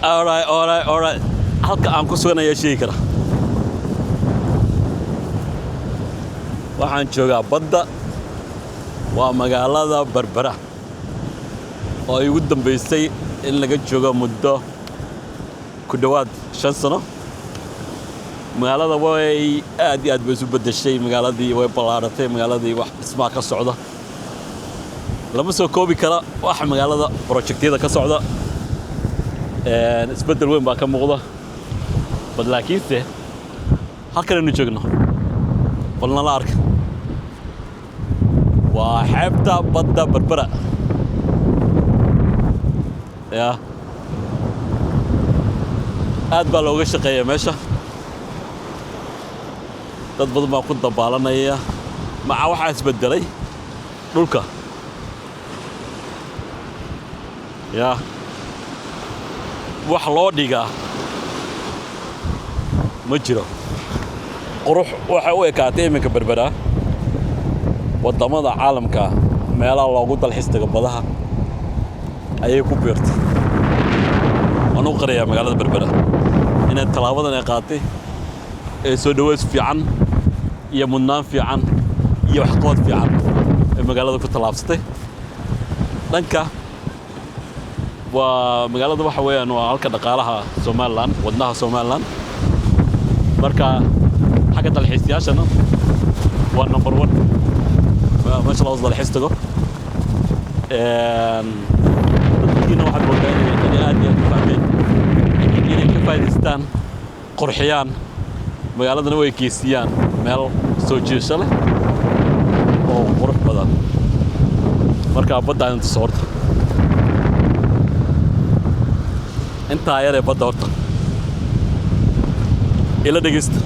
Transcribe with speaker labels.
Speaker 1: Alright, alright, alright. Halka aan ku sugan ayaa sheegi kara. Waxaan joogaa badda, waa magaalada Berbera oo ay ugu dambaysay in laga joogo muddo ku dhowaad 5 sano. Magaalada way aad iyo aad bay isu beddeshay. Magaaladii way ballaaratay. Magaaladii wax dhismaa ka socda, lama soo koobi kara waxa magaalada projectyada ka socda. Isbeddel weyn baa ka muuqda. Bal laakiinse halkan aynu joogno, bal nala arka, waa xeebta badda Berbera. Ya, aad baa looga shaqeeya meesha. Dad badan baa ku dabaalanaya. Maca waxaa isbeddelay dhulka. Ya, wax loo dhigaa ma jiro. Qurux waxay u ekaatay iminka Berbera waddamada caalamka meelaha loogu dalxiis tago badaha ayay ku biirtay. Waan u qirayaa magaalada Berbera inay tallaabadan ay qaatay ee soo dhoweys fiican iyo mudnaan fiican iyo waxqabad fiican ee magaalada ku tallaabsatay. Dhanka waa magaalada, waxa weeyaan waa halka dhaqaalaha Somaliland, wadnaha Somaliland. Marka xagga dalxiisayaashana waa number one meesha loo dalxiis tago. Dadkiina waxaad moodaa inay aad iyo aad u fahmeen inay ka faa'idaystaan, qurxiyaan magaaladana, way geysiyaan meel soo jiidasho leh oo qurux badan. Marka badda aan tuso horta, intaa yaree badda horta ila dhegeysta.